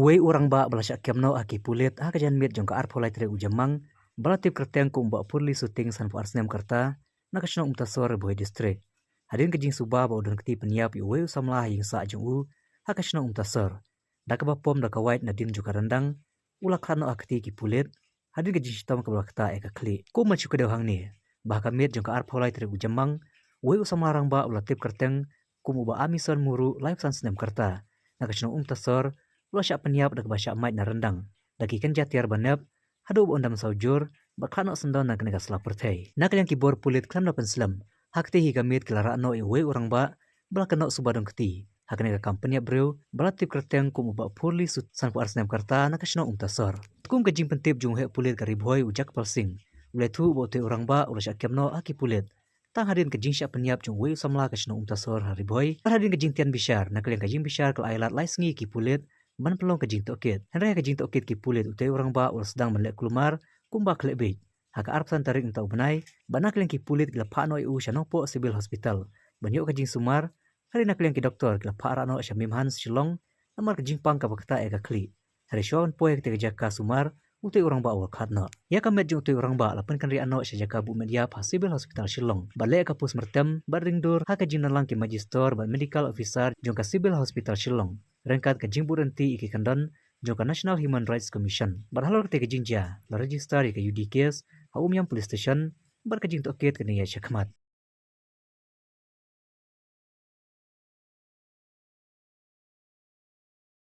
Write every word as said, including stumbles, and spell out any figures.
Uwei u rangbah ba la shah kem noh ha ki pulit ha ka janmiet jong ka arphew lai tarik u Jymmang, ba la tip kyrteng kum u Bah Purli Suting, sanphew ar snem ka rta, na ka shnong Umtasor, Ri Bhoi District, hadien ka jingsuba ba u don kti pynïap ïa uwei u samla ha ïing sah jong u ha ka shnong Umtasor. Da kaba pom da ka wait nadien jong ka ryndang, u la khlad noh ha kti ki pulit hadien ka jingshitom kaba la ktah ïa ka khlieh. Kumba shu kdew hangne, ba ha ka miet jong ka arphew lai tarik u Jymmang, uwei u samla rangbah u la tip kyrteng kum u Bah Amison Muruk, laiphew san snem ka rta, na ka shnong Umtasor, u la shah pynïap da kaba shah mait na ryndang da ki kynja tiar ba nep, haduh ba un dam saw jur, bad khlad noh syndon na kane ka sla pyrthei. Na ka liang ki bor pulit khlem da pynslem, ha kti hi ka miet ki la rah noh ïa uwei u rangbah ba la kynnoh suba don kti ha kane ka kam pynïap briew, ba la tip kyrteng kum u Bah Purli Suting, sanphew ar snem ka rta, na ka shnong Umtasor. Kum ka jingpyntip jong u heh pulit ka Ri Bhoi, u Jagpal Singh, u la ïathuh ba utei u rangbah u la shah kem noh ha ki pulit tang hadien ka jingshah pynïap jong uwei u samla ka shnong Umtasor ha Ri Bhoi, bad hadien ka jingtian bishar, na ka liang ka jingbishar ka la ai lad lai sngi ïa ki pulit ban pynlong ka jingtohkit. Hynrei ha ka jingtohkit ki pulit, utei u rangbah u la sdang ban leh kulmar kumba khleh bieit ha ka arphew san tarik mynta u bnai, bad na ka liang ki pulit ki la phah noh ïa u sha Nongpoh Civil Hospital ban ïoh ka jingsumar, hynrei na ka liang ki doktor ki la phah rah noh sha Mimhans, Shillong, namar ka jingpang kaba ktah ïa ka khlieh. Hynrei shuwa ban poi ha katei ka jaka sumar, utei u rangbah u la khlad noh. Ïa ka met jong utei u rangbah la pynkynriah noh sha jaka buh met ïap ha Civil Hospital Shillong, bad leh ka postmortem bad ring dur ha ka jingdonlang ki magistrate bad medical officer jong ka Civil Hospital Shillong, ryngkat ka jingbud ryntih ïa ki kyndon jong ka National Human Rights Commission. Bad halor katei ka jingjia, la register ïa ka U D case ha Umiam Police Station, bad ka jingtohkit kan ïaid shakhmat.